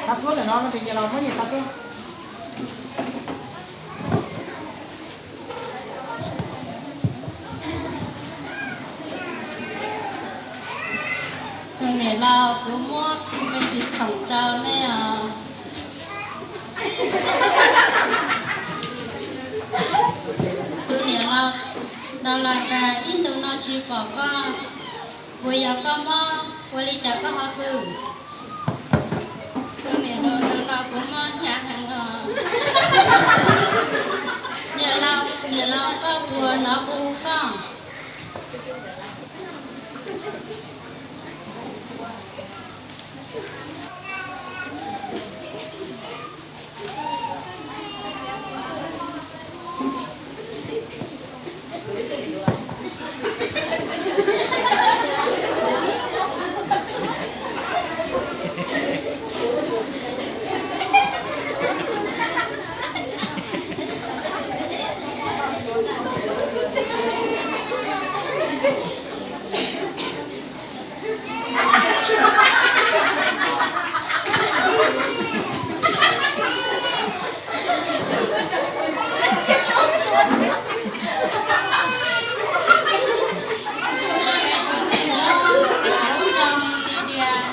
Xa suab ntawm no no ces nyias los muab nyias xa suab. Tus niam laus, kuv muab me ntsis khoom rau nej os. Tus niam laus, rau las kas ib ntus no tsis pom koj, puas yog koj mob, ua li cas koj ho hwm? Tus niam laus, ntu no kuv mob hnyav heev os. Niam laus, niam laus, koj puas hnov kuv hu koj?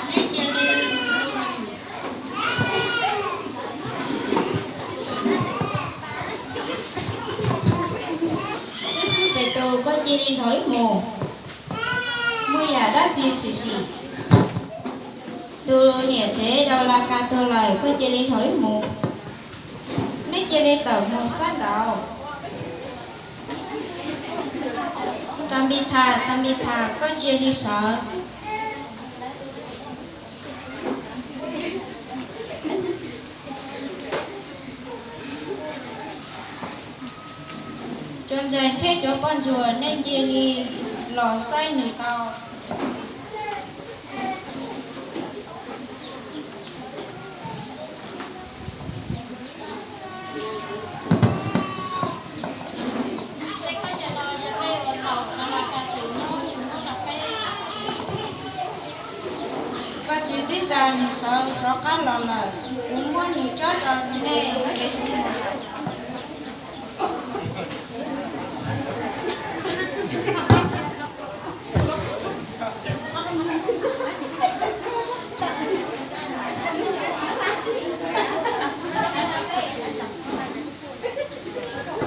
Neb cia li mus rau nws. Xib fwb Petus, koj cia li nrog wb mus. Muaj yam dab tsi tshwm sim? Tus niam tsev Daulakas tuag lawm, koj cia li nrog wb mus. Neb cia li tawm mus sab nraud. Tanpithas, Tanpithas, koj ntsia li sawv. Cov ntseeg thiab cov poj ntsuam, nej cia li los saib nws tau. Tej khoom no yog tej uas thaum Daulakas tseem nyob, yus muab rau peb. Vajtswv twb tsa nws sawv rov qab los lawm. Kuv muab nws tsob rau nej, es kuv